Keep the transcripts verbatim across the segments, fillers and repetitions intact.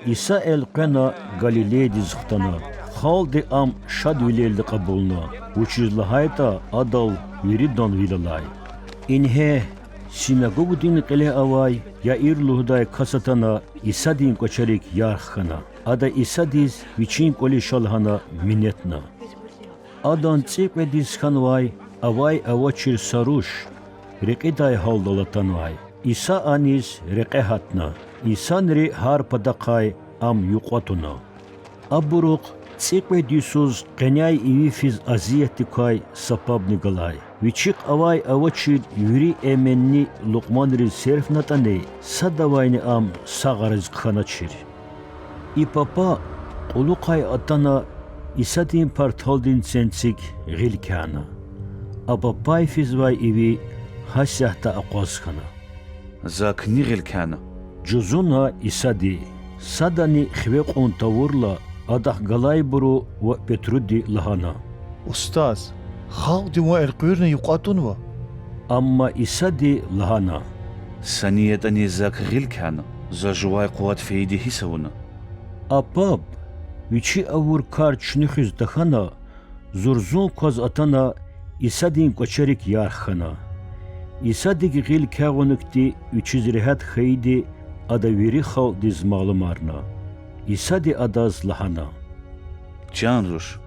Иса элкъвена Галилейдиз хтана. Халкьди Ам шадвилелди кьабулна, вучиз лагьайтӀа Адал виридан вил алай. Ингье, синагогдин кьиле авай Яир лугьудай кас атана, Исадин кӀвачерик ярх хьана. Ада Исадиз Вичин кӀвализ ша лагьана минетна. Адан цӀикьвед йис хьанвай авай-авачир са руш рекьидай гьалдал атанвай. Иса аниз рекье гьатна. Инсанри гьар патахъай Ам юкьва туна. Абурухъ цӀикьвед йисуз къеняй иви физ азиятдик квай са пабни галай. Вичихъ авай-авачир вири эменни лукьманриз серфнатӀани, садавайни Ам сагъариз хъхьаначир. И папа кьулухъай атана Исадин парталдин ценцик гъил кяна. А папай физвай иви гьасятда акъваз хьана. Зак ни гъил кяна? жузуна Исади. Садани хиве кьун тавурла, Адахъ галайбуру ва Петруди лагьана: Устаз, халкьди Вун элкъуьрна юкьва тунва. Амма Исади лагьана: Са ни ятӀани Зак гъил кяна, За жувай къуват фейиди гьисс авуна. А паб, вичи авур кар чуьнуьхиз тахьана, зурзун кваз атана, Исадин кӀвачерик ярх хьана. Исадик гъил кягъунихъди вичиз регьят хьайиди Ада вири халкьдиз малумарна. Исади адаз лагьана: Чан руш,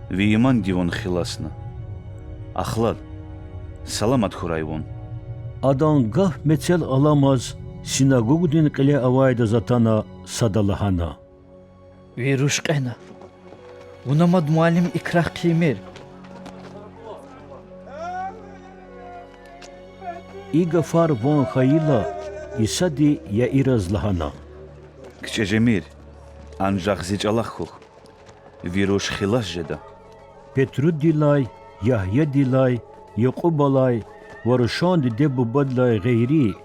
ви иманди вун хиласна. Ахлад, саламат хьурай вун. Адан гаф мецел аламаз синагогдин кьиле авайдаз атана сада лагьана: Ви руш кьена. Вуна мад муаллим и крар хъийимир. И гафар ван хьайила, Исади Яираз лагьана: КичӀе жемир, анжах зи чӀалахъ хьухь, ви руш хилас жеда. Петрудилай, Ягьядилай, Якьубалай ва рушан диде-бубадилай гъейри,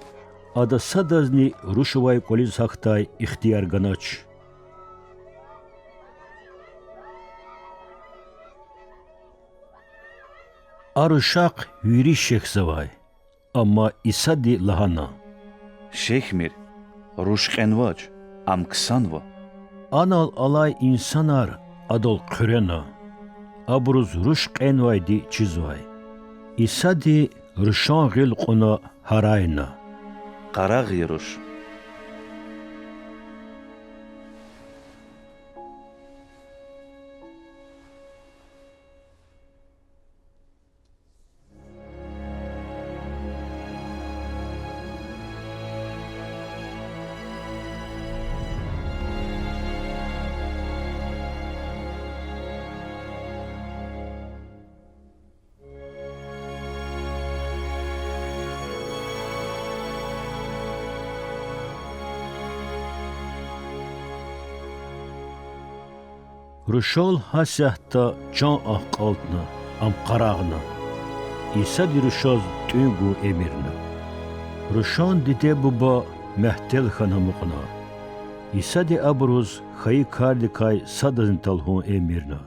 ада садазни руш авай кӀвализ гьахьдай ихтияр ганач. А рушахъ вири шехьзавай. Амма Исади лагьана: Шехьмир, руш кьенвач, ам ксанва. Анал алай инсанар Адал хъуьрена. Абуруз руш кьенвайди чизвай. Исади рушан гъил кьуна гьарайна: Къарагъ я руш! Рушал гьасятда чан ахкьалтна, ам къарагъна. Исади рушаз тӀуьн гун эмирна. Рушан диде-буба мягьтел хьана амукьна. Исади абуруз хьайи кардикай садазни талгьун эмирна.